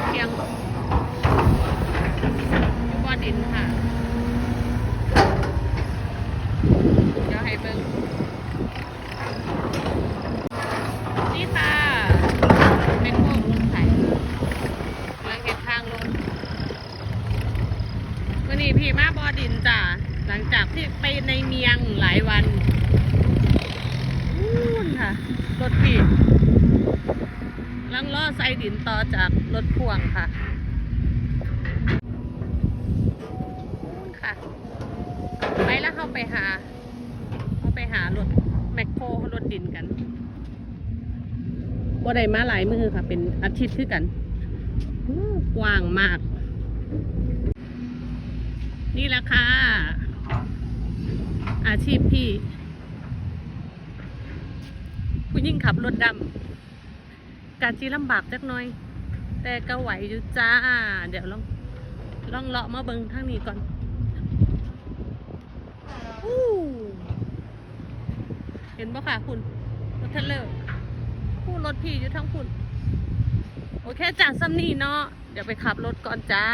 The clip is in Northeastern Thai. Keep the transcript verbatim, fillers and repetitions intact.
เที่ยง บ่อดินค่ะ เดี๋ยวให้เบิ่ง นี่ค่ะ แมคโครรถไถกำลังเฮ็ดทางลง มื้อนี้พี่มาบ่อดินจ้ะ หลังจากที่ไปในเมียงหลายวัน นู่นค่ะ รถพี่กำลังเลาะใส่ดินต่อจากรถพ่วงค่ะ นู่นค่ะ ไปแล้วเฮาไปหา เฮาไปหารถแมคโครรถดินกัน บ่ได้มาหลายมื้อค่ะ เป็นอาทิตย์คือกัน อู้ กว้างมาก นี่แหละค่ะ อาชีพพี่ ผู้หญิงขับรถดำ การจีลำบากจักหน่อย แต่ก็ไหวอยู่จ้า เดี๋ยวลอง ลองเลาะมาเบิ่งทางนี้ก่อน อู้ เห็นบ่ค่ะคุณ รถเทรลเลอร์ ผู้รถพี่อยู่ทางคุณ โอเคจ้า ส่ำนี้เนาะ เดี๋ยวไปขับรถก่อนจ้า